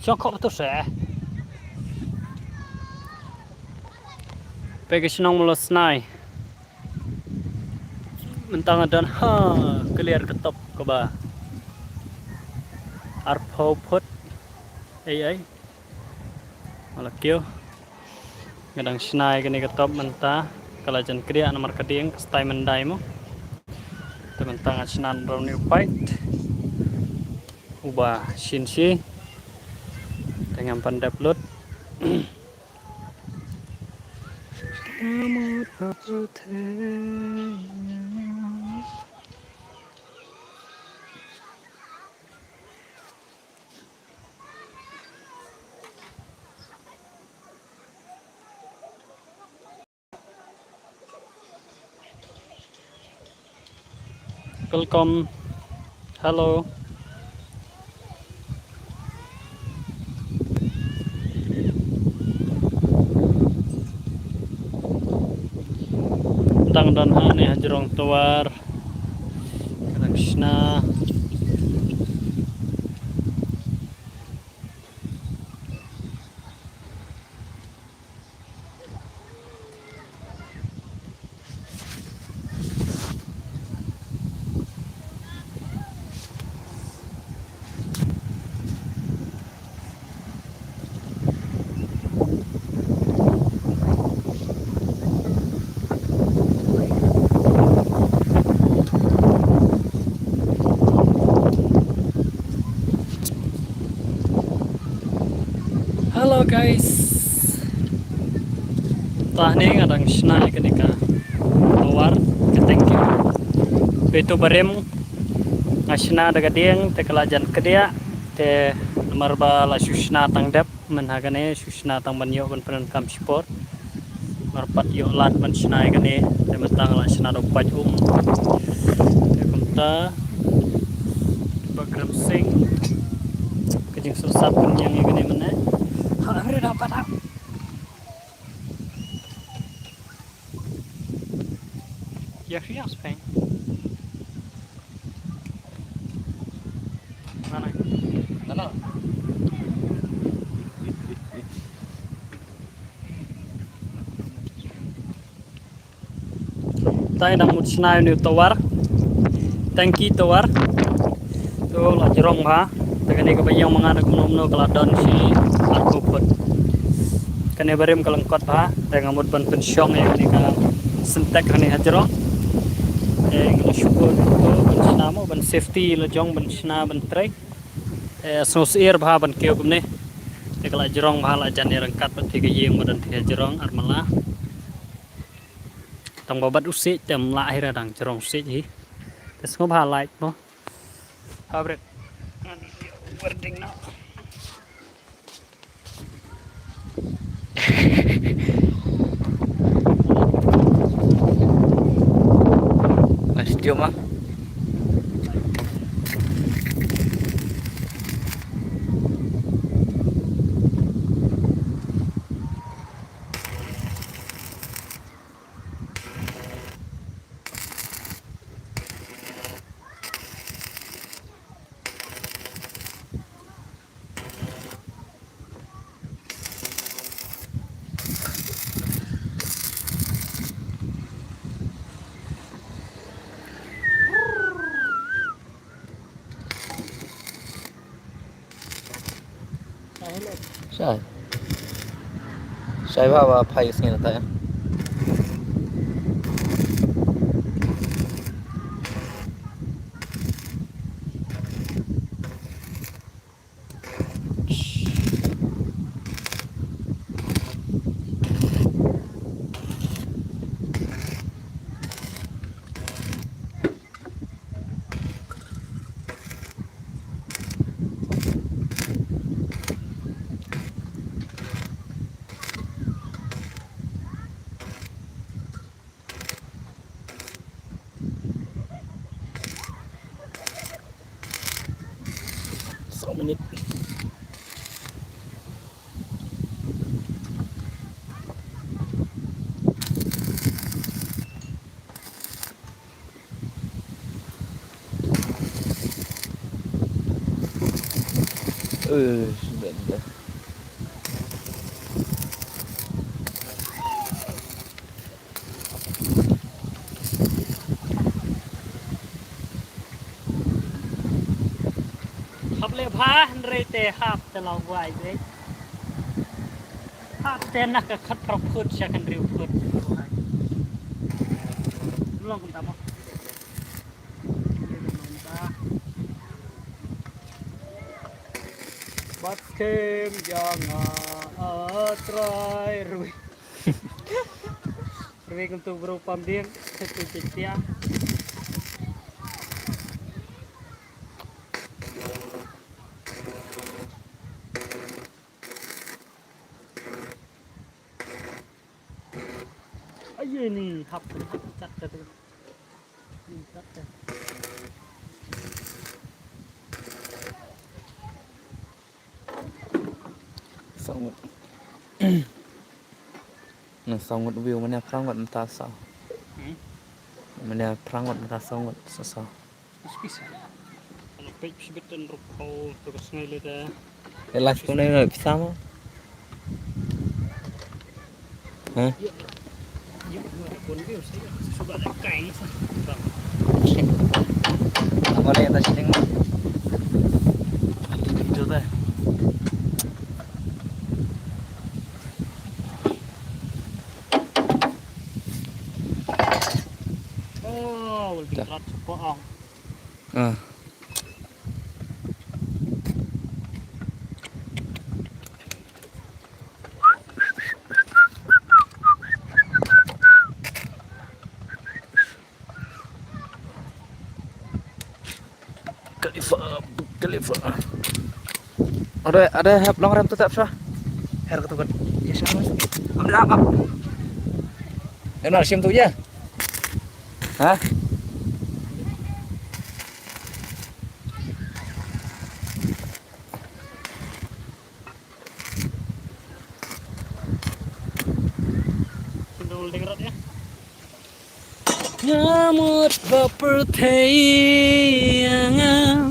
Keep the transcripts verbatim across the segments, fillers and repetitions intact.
Shong khop tu se. Peit ka shnong Mawlasnai. Mynta nga don ha clear ka top kaba arphew phut. Ei ei. Mala kiew. Nga dang shna ïa kane ka top mynta. Ka la jan kdiah namar ka dieng ka style Mandai mo. Te mynta nga shna ruh ïa u paid uba shin shi. Te ngam pan dep lut. Welcome. Hello. Tang don ha ne hajrong tuar. Kadang shna. Hello guys. Tah ne nga dang shna ïa kane ka tower ka tengki. Peit u barim nga shna da ka dieng te ka la jan kdiah te namar ba la shu shna tang dep. Mynta kane shu shna tang ban ïoh ban pyndonkam shipor. Mar pat ïoh lad ban shna ïa kane te mynta la shna da u paid um. Te kumta ba Krem Singh ka jingsngewsap kan ïa kane mynne. Ha re da pat ha. Ïa ri as peng. Mana? Mana? Te dang mut shna ïa une u tower. Tengki tower. To la jrong bha. Te kane kaba ïong ma nga na kumno kumno ka la don shi arphew phut. Kane barim ka lyngkot bha. Te nga mut ban pynshong ïa kane ka Sintex kane hajrong. Te nga la shu buh to ban shna mo ban safety la jong ban shna ban trei. Te sngewsih bha ban kiew kumne. Te ka la jrong bha la jan ïa ryngkat bad te ka ïing ba don te hajrong ar mala. Tang ba bat u siej te ym lah hi ra dang jrong siej hi. Te sngewbha light mo. Favorite. Wording now. Let's do ma. Shai. Shai ba ba phai sngi na ta ya. Saw minit. Eh, Hap leh bha hynrei te hap te la wai be. Hap te na ka khatphra phut sha khathynriew phut. Long kumta mo. Bat kem jong nga, a Trai rui. Rui kumtu bro pam ding, kumtu cik tia. Aye ni hap, hap kat kat. Ni kat kat. Saw ngut. Nang saw ngut view, mane phra ngut mynta saw. Hmm? Mane phra ngut mynta saw ngut sa saw. Spisa. Ano pek sibit dan rukau terus ngai leda. Eh, live kumne na pisa mo. Ha? Apa le ta sini? Itu ta. Oh, will be glad to put on. Ah. Khalifa, Khalifa. Ada, ada hep long rem tetap sah. Her ketukut. Ya sah. Am dah apa? Enak sim tu ya. Ha? Nga mut ba pyrthei ïa nga.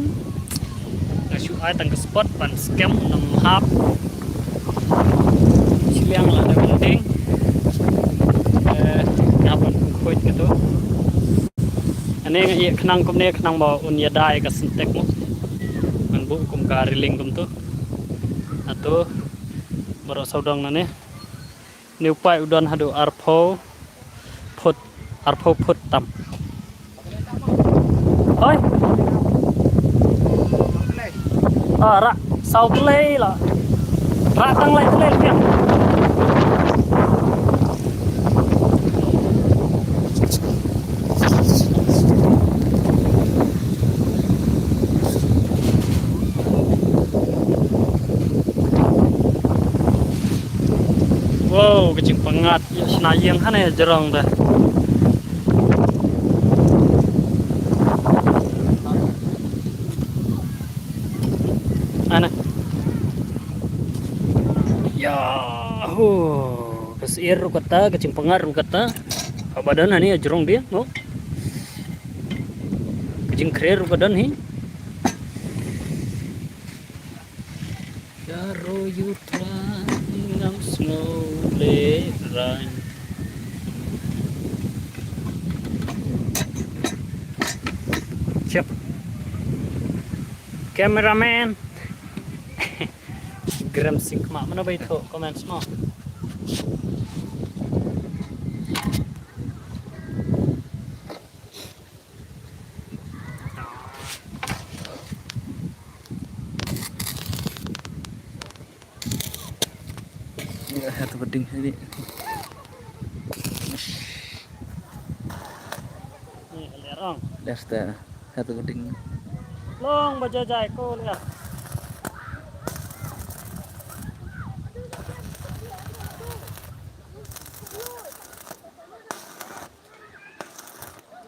Nga shu ai tang ka spot ban skhem u nonghap. Shiliang la da building. Eh, nga ban khuid kato. Ane nga ïa khnang kumne khnang ba un ïada ïa ka syntek mo. Ngan buh kum ka railing kumto. Ato baroh sawdong nane. Niu paip u don haduh arphew phut, arphew phut tam. Hoi. Ah, rah saw tlei la. Rah tang lai tlei piang. Wow, ka jingpyngngad ïa shna ïing hane jrong da. Ana. Yahoo. Ka syiar ruh kata, ka jingpyngngad ruh kata. Haba don hani ïa jrong dia, mo. Ka jingkhriar ruh ka don hi. Ka roi u trai ngam sngew lehrain. Chep. Cameraman. Gram sing kma mana bai tho comments mo. Ïa, ha tu beding sini. Ni ler ong. Ler sta. Ha tu beding. Long ba jai jai ko ler.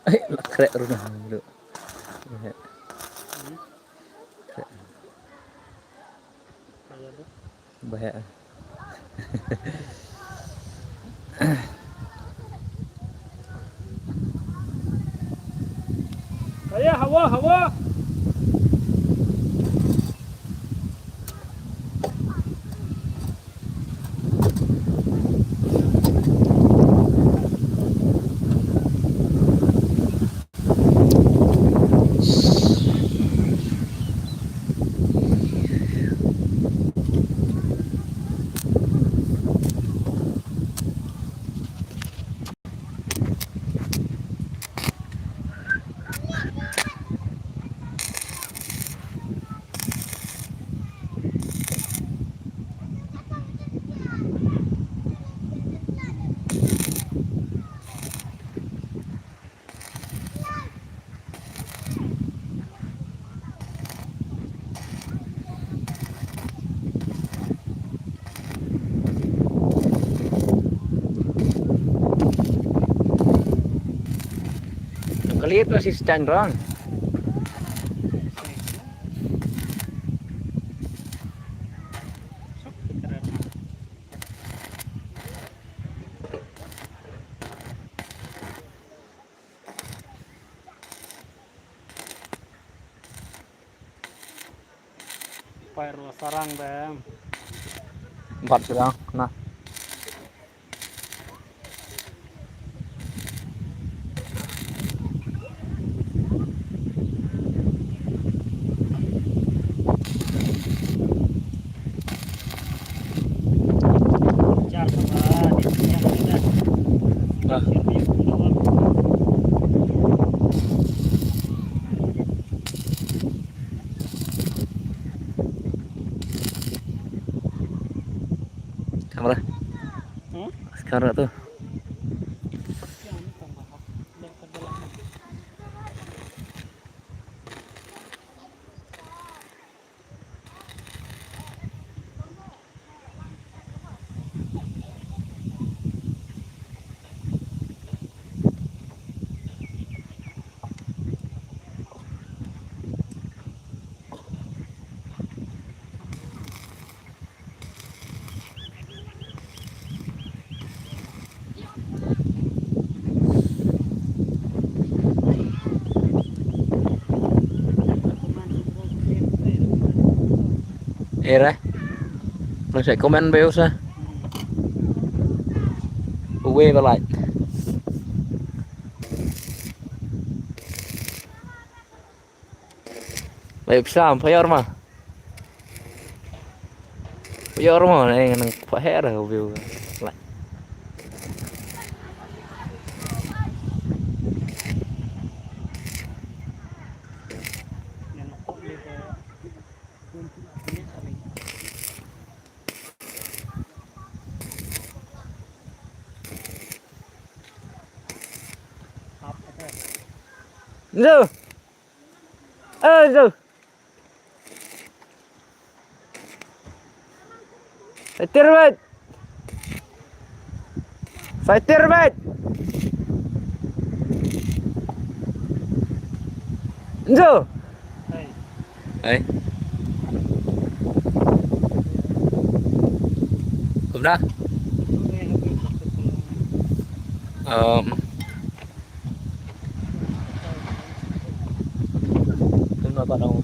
Ai, la krek ruh dah dulu. Bahaya. Bahaya. Ayah, hawa, hawa. Ito si Stan Ron. Pair lo sarang dem. Empat sarang, nah. Kamera. Hmm? Sekarang tu. Era. Nang sa comment ba usa. Uwe ba like. Baik, Sam, payor ma. Payor ma, eh, nang paher, eh, view. Like. Zo. Eh, zo. Sai tir bad. Sai tir bad. Zo. Hai. Kumno? Um, Kumno pat ong?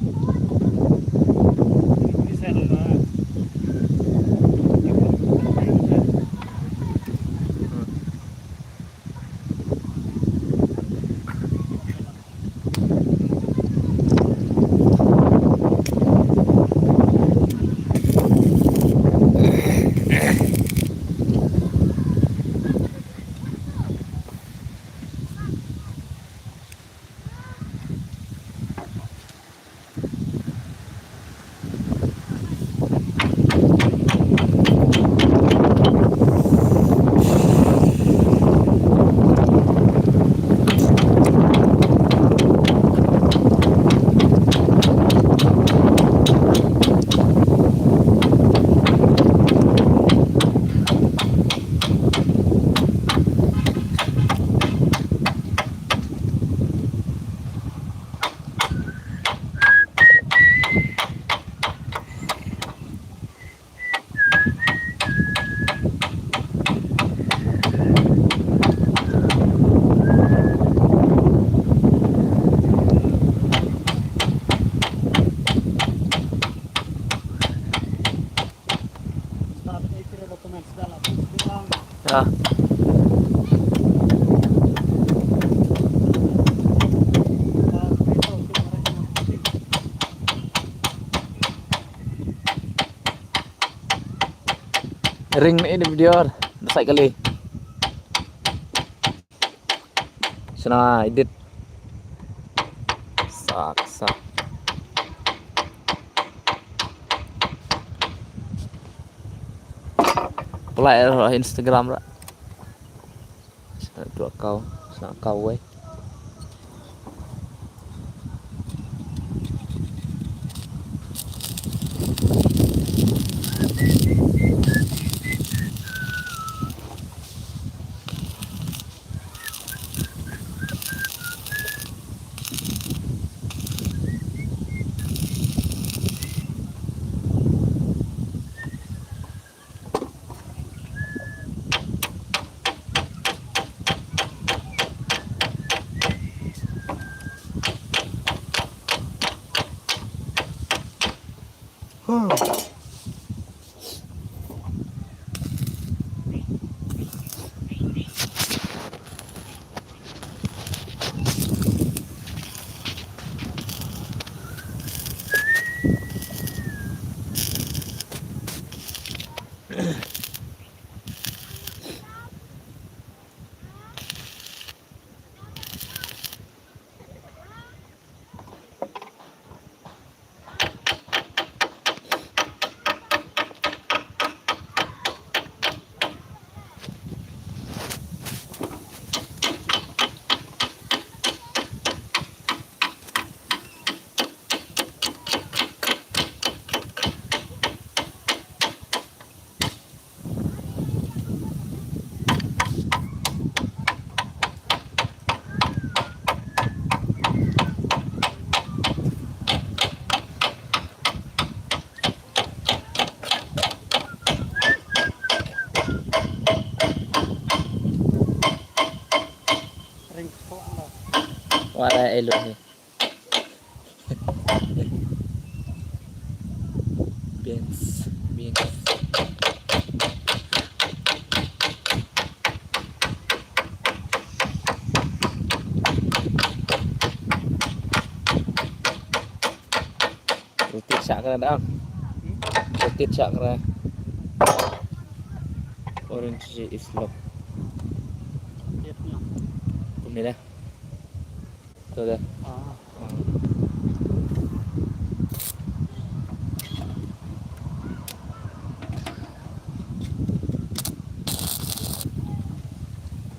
Ya. Ring ni di video. Dah sai kali. Sna edit. Sak, sak. Apply ha Instagram ra. Sna tu account, sna account wei. Wala elu ni. Beans, beans. Rotate shah kane da. Rotate shah kane. Orange is love. Kumne da. To da. Ah.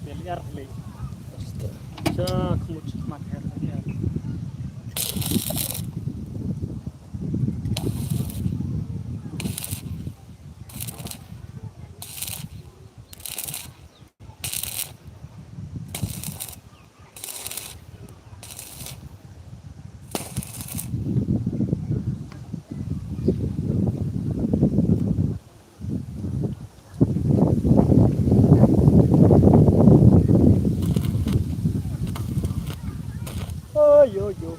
Biar liar kali. Astaga. Sa khmut khmat her biar. Oi, oi, oi.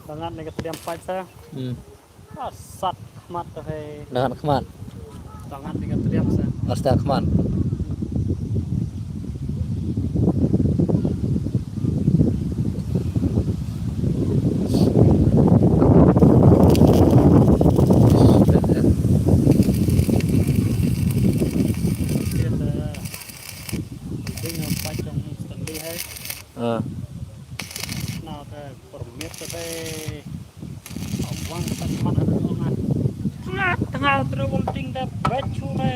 Dangat ni ka tdiam pat sa. Hmm. Ah, sat khmat tu hai. Dangat khmat. Dangat ni ka tdiam sa. Asta khmat. Ding pat jong Stanley hai. Ah. Na ka permit ka dei. Awang ka man ha ka ngat. Ngat tengah travel ding da bachu ne.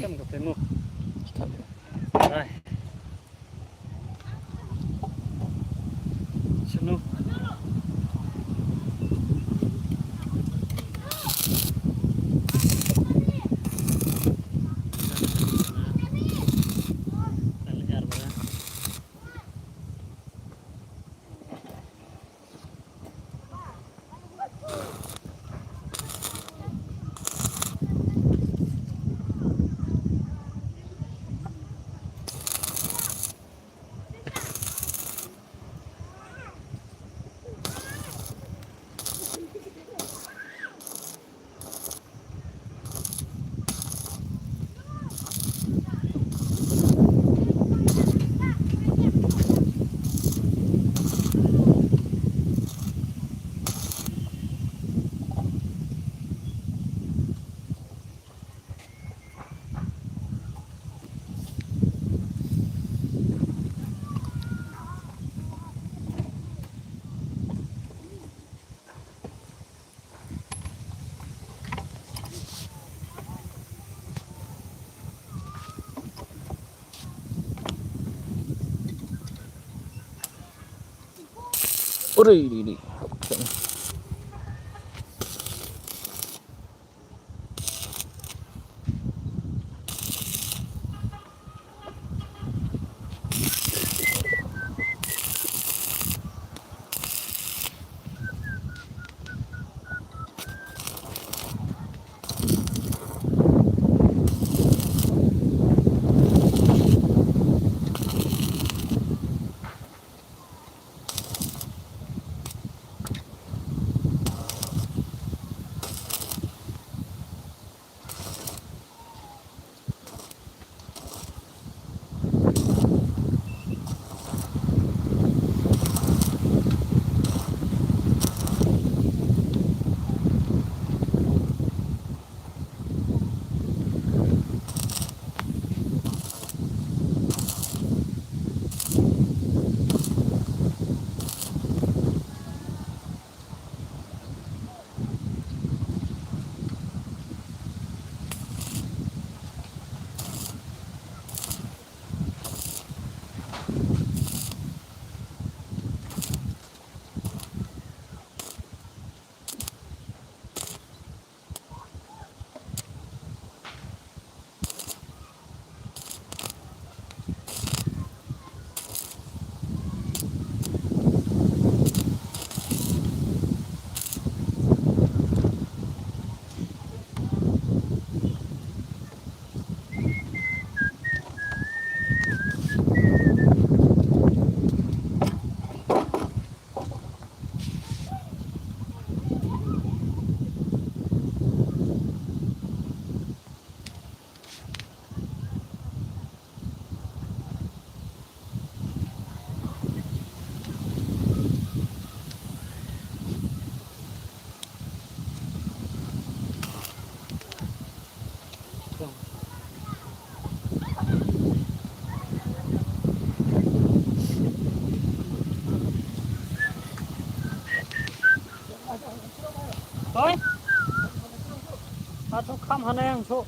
Kan ka pemu. Ai. Sunu. Uri, uri, uri. Shu kham haneng shu.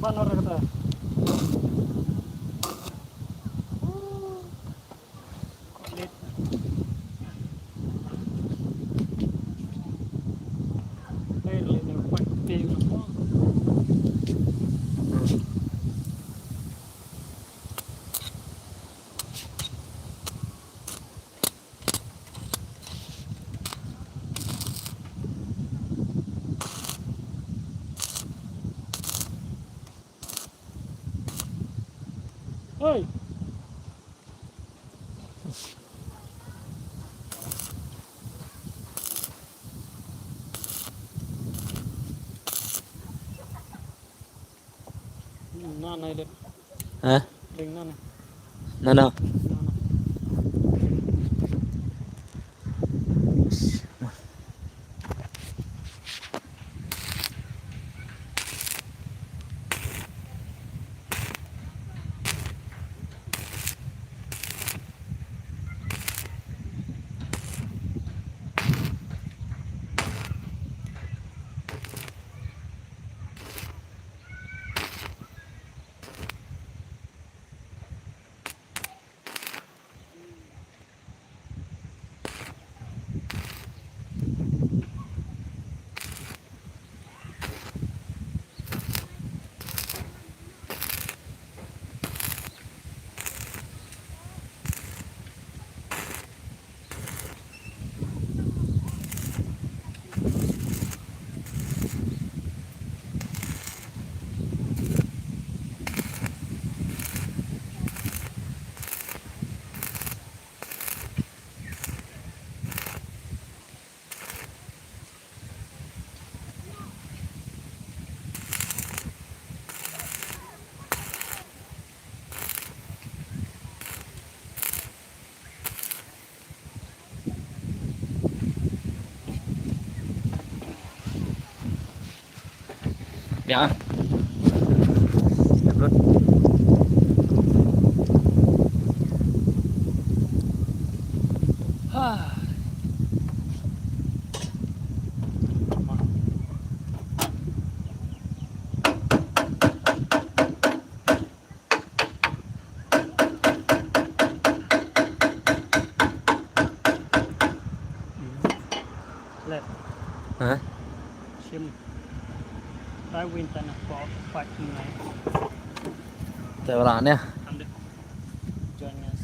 Ban ora kata. Oi. Na na ile. Ha? Ring na na. Na na. Na na. Biang. Let. Hah? Sim. Try win tan ko parking ngai. Te wala ne. Join us.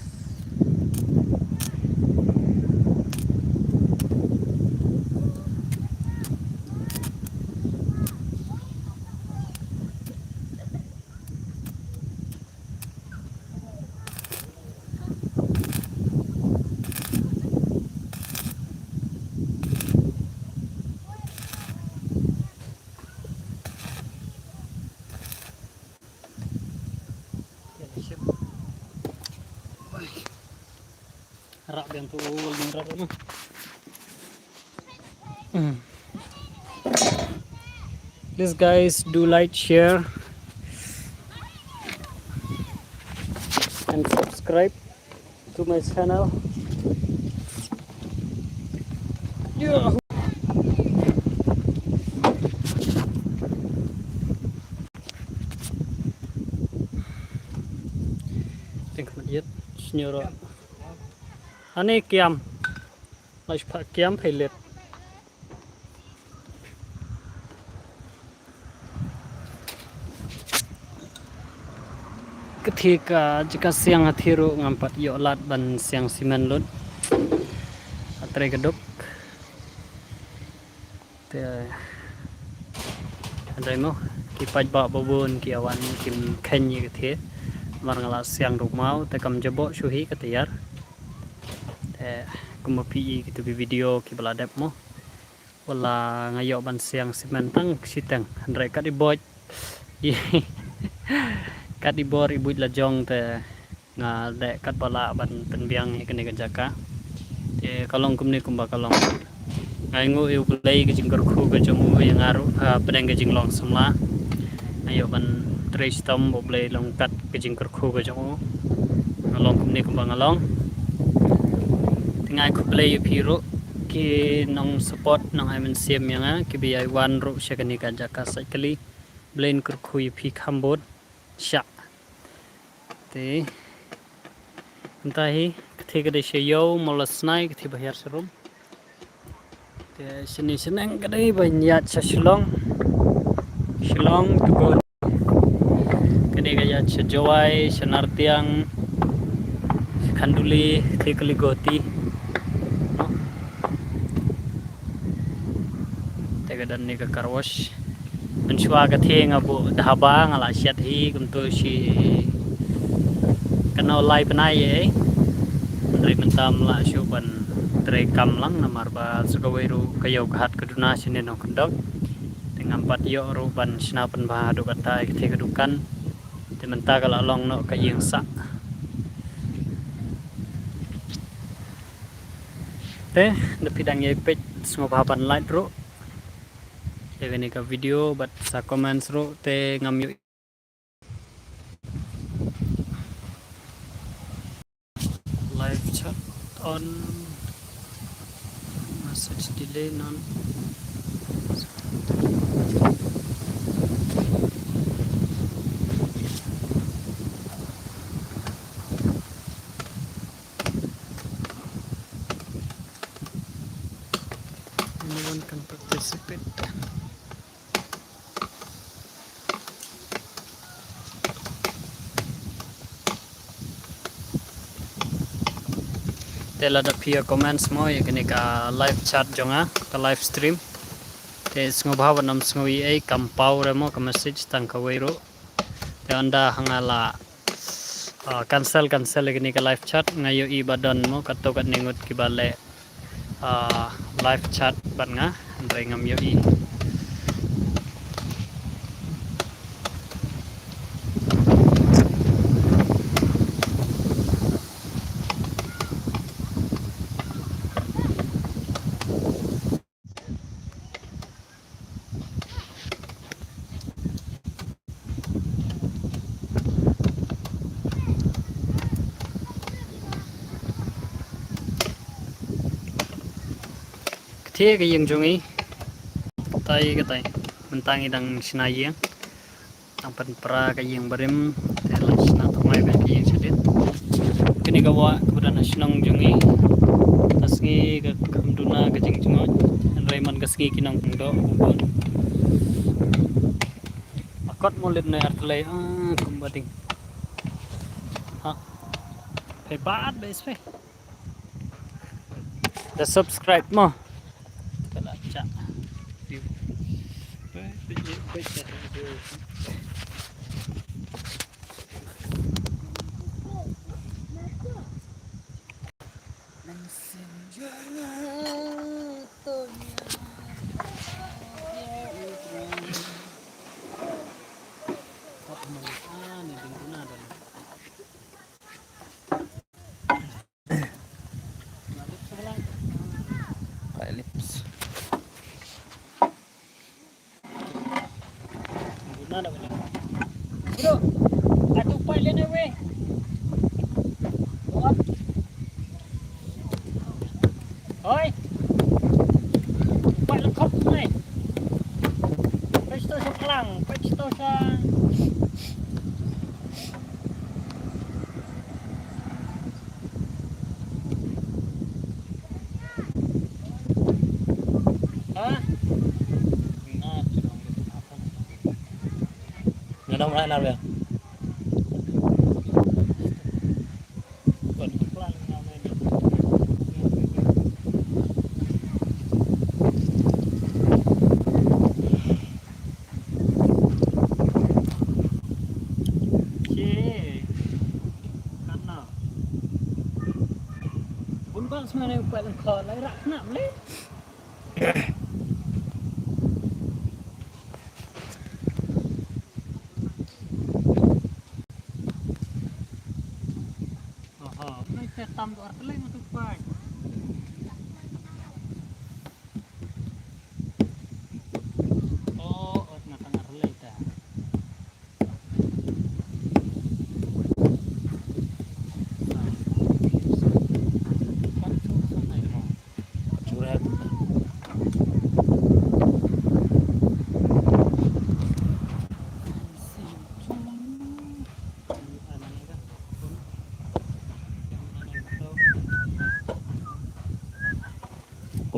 Rak biang tu ul ning rak ma. Hmm. Please guys, do like, share and subscribe to my channel. Yeah. Thank you, Majid. Senyora. Ani kiam. Lais pha kiam pha let. Ka thie ka jaka siang ha thie ruh ngam pat ïoh lad ban siang simen lut. Hatre ka duk. Te hynrei mo ki paidbah ba bun ki ïa wan kim kheiñ ïa ka thie. Namar nga la siang ruh maw te kam jaboh shuh hi ka tiar. Te kumba phi i kitu ki video kiba la dep mo. Wala nga ïoh ban siang simen tang shiteng hynrei kat i bor. Kat i bor i buit la jong te nga dei katba lah ban pynbiang ïa kane ka jaka. Te ka long kumne kumba ka long. Nga ainguh ïa U Blei ka jingkyrkhu ka jong u ïa nga ruh, ah, pdeng ka jinglong samla. Nga ïoh ban trei shitom, U Blei long kat ka jingkyrkhu ka jong u. Nga long kumne kumba nga long. Te nga ai khublei ïa phi ruh. ki nong support, nong ai mynsiem ïa nga, kiba ïai wan ruh sha kane ka jaka sait kali. Blei un kyrkhu ïa phi kham bun. Sha. Te. Mynta hi, ka thie ka dei sha Ïew, Mawlasnai, ka thie ba hiar sharum. Te shane shaneng ka dei ban ïaid sha Shillong. Shillong to Guwahati. Kane ka ïaid sha Jowai, sha Nartiang, sha Khanduli, te kali Guwahati. Te ka don ne ka car wash. Mynshuwa ka thie nga buh dhaba, nga la shet hi kumto shi kano lai bnai ei. Hynrei mynta ym lah shuh ban trei kam lang namar ba sa kawei ruh ka ïew ka hat ka duna shane nongkyndong. Te ngam pat ïoh ruh ban shna pynbha haduh katta ïa ka thie ka dukan. Te mynta ka la long noh ka ïing sah. Te lada phi dang ïai peit sngewbha ban like ruh ïa kane ka video bad sa comments ruh te ngam ïoh. Live chat on, message delay none. Anyone can participate. Te lada phi ïa comments mo ïa kane ka live chat jong nga, ka live stream. Te sngewbha ban ym sngew ei ei, kam paw re mo ka message tang kawei ruh. Te ynda ha nga la, ah, cancel, cancel ïa kane ka live chat, nga ïohi ba don mo katto katne ngut kiba leh, ah, live chat bad nga, hynrei ngam ïohi. Ka thie ka ïing jong ngi. Katai katai. Mynta ngi dang shna ïing. Tang pynpra ka ïing barim, te la shna thymmai bad ka ïing shadien. Kane ka wah kaba don ha shnong jong ngi. Ka sngi ka kham duna ka jingjngoh. Hynrei man ka sngi ki nongkyndong bun. Akot mo leit na Artlei, ah, kumba ding. Ha. Phi bat bad phi. Da subscribe mo. Ka la chah. Bro, atu pai lane wei. What? Oi. Pai le khop nai. Pai sto sa klang, pai sto sa. Ha? Nga dang mrai nar bia. Bun bang sma ne pat lang kho lai rak khnap le. Oho, nai te tam do Artlei ma tu pai. Oh, ot na tang Artlei ta.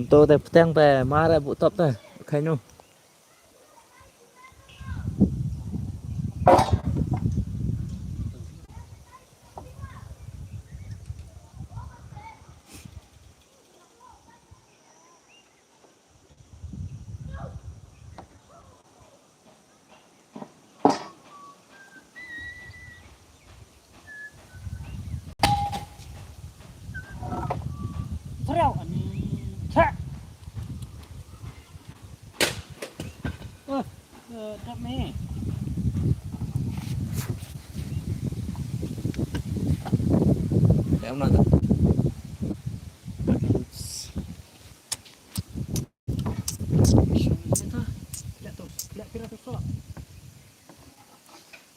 To te pteng te mare bu top te. Khai nu.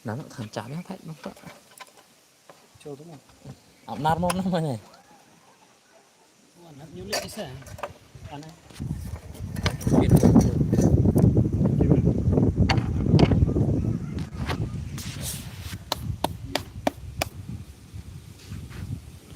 Nang tham cham yang thait mong tak. Cho tu mo. Ap nar mom nang mane. Wan hap nyulik isa. Ana.